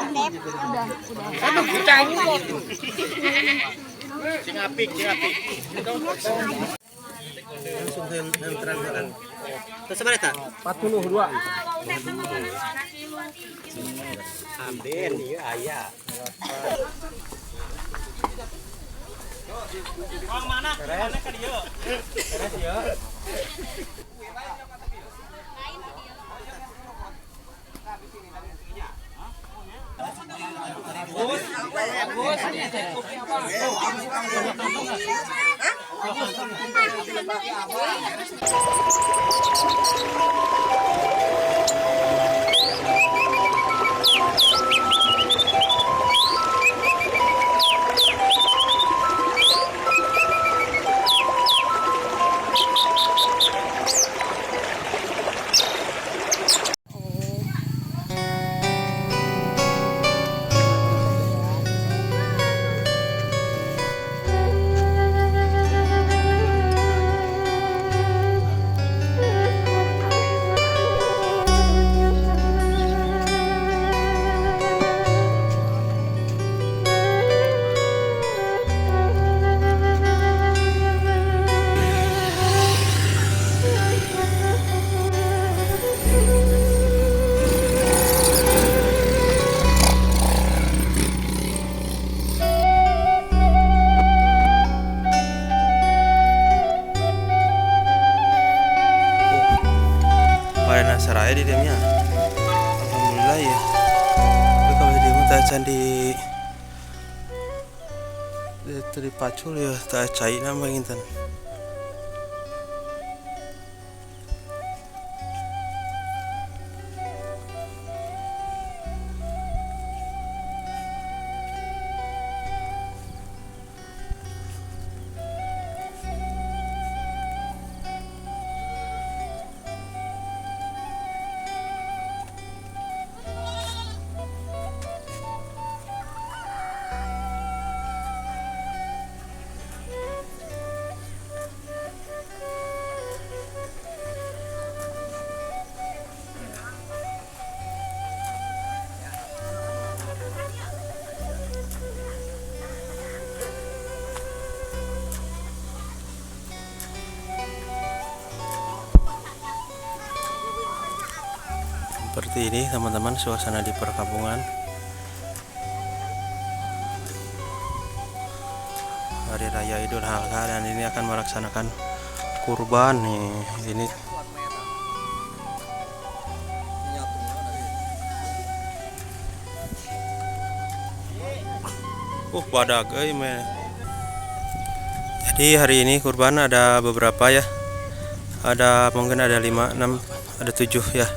Udah. Sing apik, sing apik. Langsung terang-terang. Terus seberapa ta? 42. Amben ieu aya. Orang mana? Mana ka dieu? Beres ieu. Pada nasaraya di diamnya. Alhamdulillah ya. Tapi kalau di mah tacan di dipacul ya tak cai nama nginten. Seperti ini teman-teman suasana di perkampungan. Hari Raya Idul Adha dan ini akan melaksanakan kurban nih. Ini badak euy meh. Jadi hari ini kurban ada beberapa ya. Ada mungkin ada 5, 6, ada 7 ya.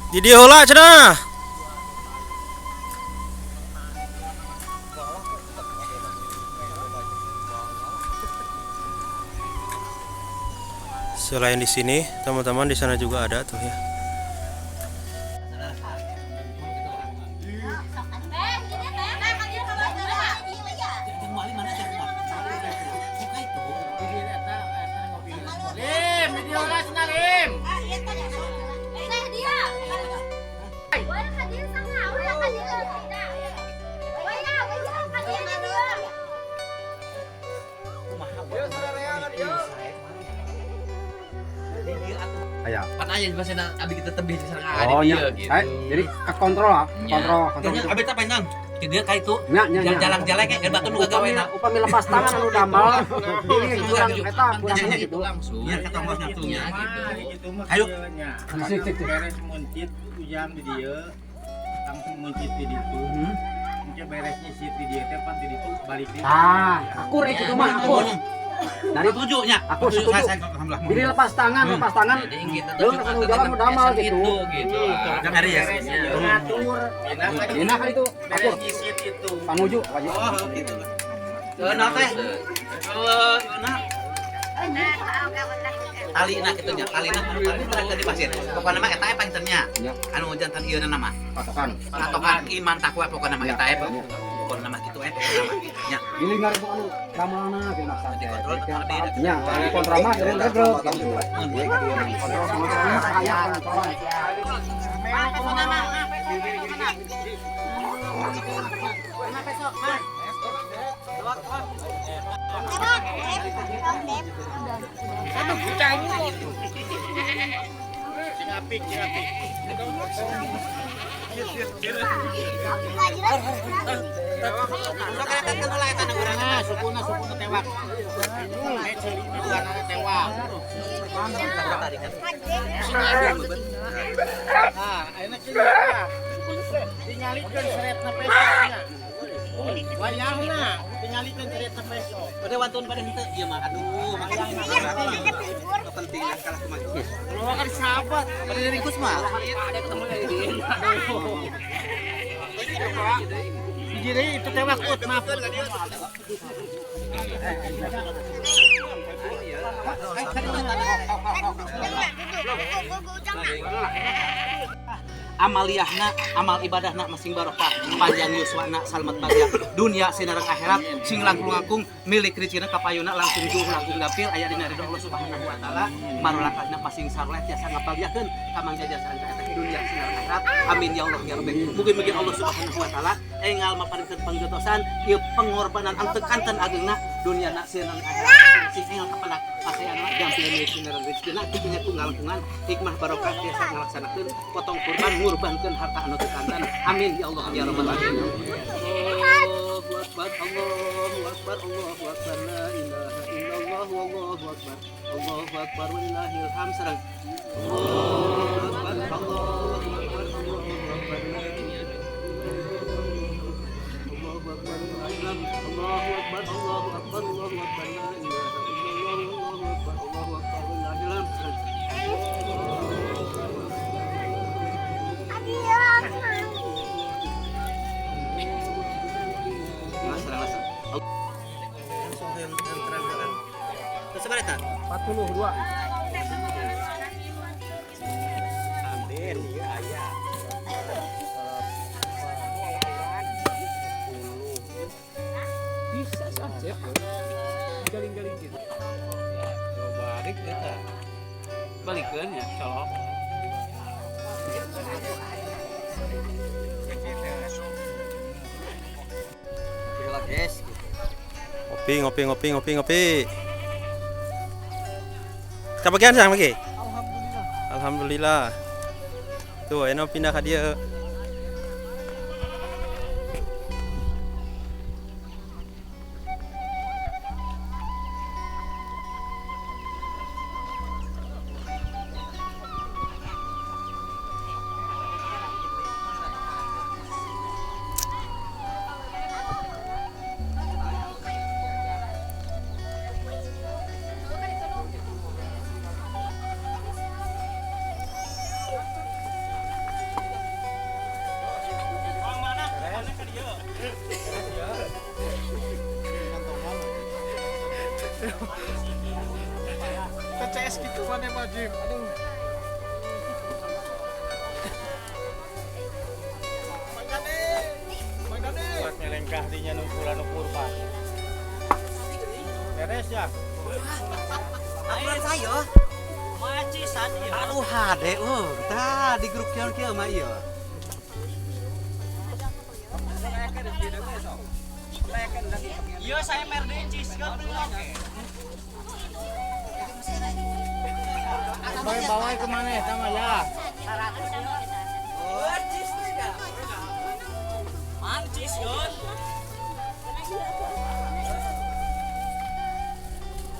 Di dieu heula cenah. Selain di sini, teman-teman di sana juga ada tuh ya. Lim, di dieu heula cenah Lim. Aya. Pan aya bahasa abi kita tebih sareng Oh, adi nya. dieu gitu. Jadi ke kontrol lah, kontrol, kontrol gitu. Abi teh penang. Di dieu ka itu Nya, nya, nya. jalan-jalan kayak batu nu gagawe na. Upami lepas tangan anu damel, ini kurang eta kurang Gitu gitu. langsung. Biar ketemu Nya gitu. Gitu mah Ayo. kieu nya. Sik, sik, sik. Beres muncit ujang di dieu. Langsung muncit di ditu. Engke beres nyisit di dieu teh pan di ditu balik deui. Ah, akur itu mah akur. Dari tujuhnya. Aku setuju. Jadi lepas tangan, lepas tangan. Lu tanggung jawab nu damal gitu. Gitu. Jangan ya. Ngatur. Enak kan itu. Akur. Nyisit itu. Panuju wajib. Oh, gitu. Nah teh. Nah. Talina kitu nya, talina anu paling terang di pasir. Pokona mah eta pantennya. Anu jantan ieu nama. Patokan. Patokan iman takwa pokona mah eta pokona mah kitu pokona mah. Nya. Gilingar itu anu damalna gitu maksudnya. Dikontrol tetep Nya, dikontrol mah regreg gitu. Kontrol kontrol saya kontrol. Sukuna tewak. Ah, enak ini. Tingalikeun seretna pesona. Wayahna, tingalikeun seretna peso. Pada wantun pada henteu ieu mah aduh makanya penting kalah kumaha. Lu kan sahabat. Pada ringkus mah. Ada ketemu lagi. Hiji deui itu tewak ut maaf. Amaliyahna, amal ibadahna masing barokah, panjang yuswana, salamet bagja, dunia sinareng akhirat, sing langkung-langkung milik ricina kapayuna langkung juh langkung gapil aya dina ridho Allah Subhanahu wa taala, marulakna pasing saroleh tiasa ngabagjakeun ka mangga jasa sareng ka dunia sinareng akhirat. Amin ya Allah ya Rabbi. Mugi-mugi Allah Subhanahu wa taala engal maparingkeun panggentosan ieu pengorbanan anu teu kanten ageungna dunia na sinareng akhirat sing engal kapenak paseana gampil milik sinareng rezekina kitu nya tunggal-tunggal hikmah barokah tiasa ngalaksanakeun potong kurban ngurbankeun harta anu teu kanten. Amin ya Allah ya Rabbal alamin. Allahu akbar, Allahu akbar, Allahu akbar, la ilaha illallah wallahu akbar. Allahu akbar walillahil hamd sareng. Allahu akbar, Allahu akbar, Allahu akbar, la ilaha illallah. Allahu akbar, Allahu akbar, Allahu akbar, Allahu akbar, la ilaha illallah, Allahu akbar, Allahu akbar walillahil hamd sareng. Terus seberapa eta? 42. Ambil ieu aya. Bisa saja. Galing-galing gitu. Balik eta. Balikeun ya, colok. Ngopi, ngopi, ngopi, ngopi, ngopi. Kabagian sang lagi? Alhamdulillah. Alhamdulillah. Tuh, eno pindah ka dieu. TCS gitu mana Pak Jim? Aduh. Mang Dane. Buat nyelengkah dinya nungkulan kurba. Beres ya? Aturan saya. Macisan ieu. Aduh hade eueuh. Tah di grup kieu kieu mah ieu. Ieu saya MRD cis Bawa kemana ya sama ya? Mancis yon.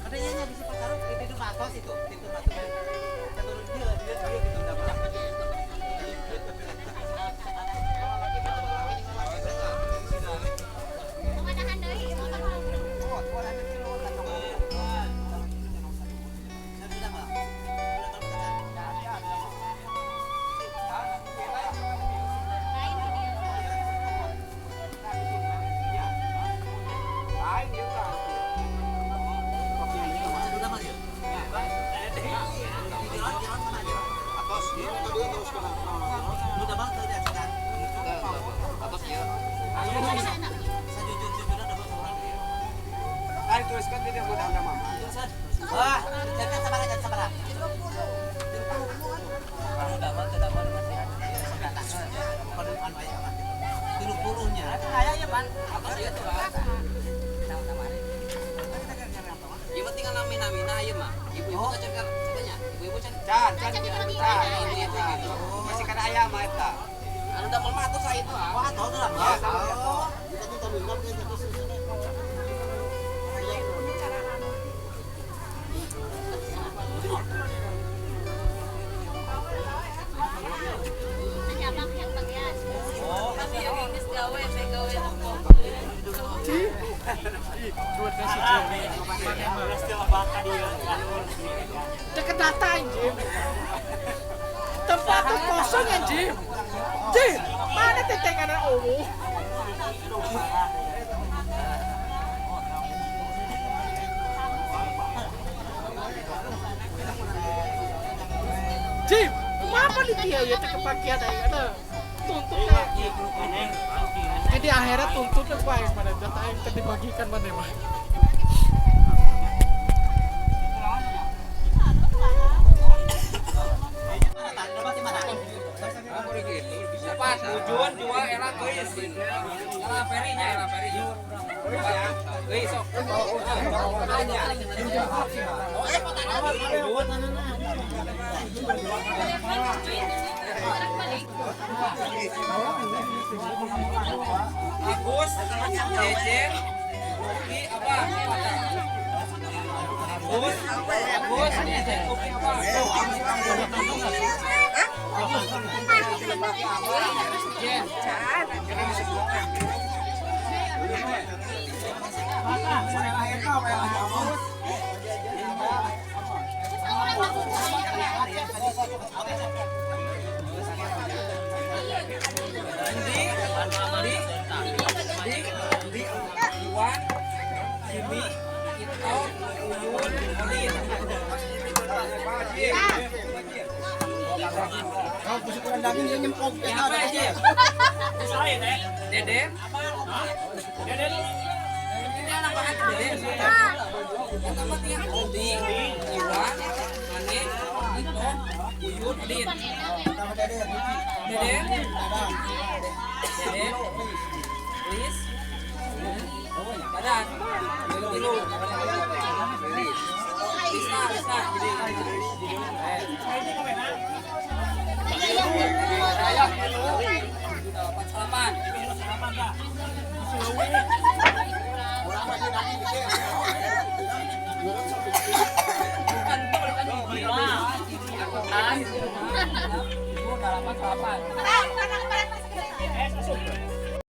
Katanya nya bisa pakai itu matos itu, itu matos. Turun dia, dia gitu enggak apa. Can, can. Masih kana ayam mah eta. Anu damel mah atuh saya itu ah. Wah, atuh lah. Deket data anjing. Tempat tuh kosong anjing. Jim, mana tetengan owo? Jim, kenapa di dia ya kebagian aja ada tuntut ya. Jadi akhirnya tuntutnya baik mana data yang dibagikan mana mah. Tujuan dua era geus. Era perinya, era perinya. Geus sok. Agus, Jejen, Uki, Abah. Agus, Agus, Jejen, Uki, Abah. Iwan, Jimmy, Ito, Uyun, Olin. Dede. Dede. Ini anak banget Dede. Odi, Iwan, Mane, Ito, Uyun, Olin. Dede. Dede. Lis. Dadan. Tilu. Lisa, Lisa. Salaman. Bukan, bukan.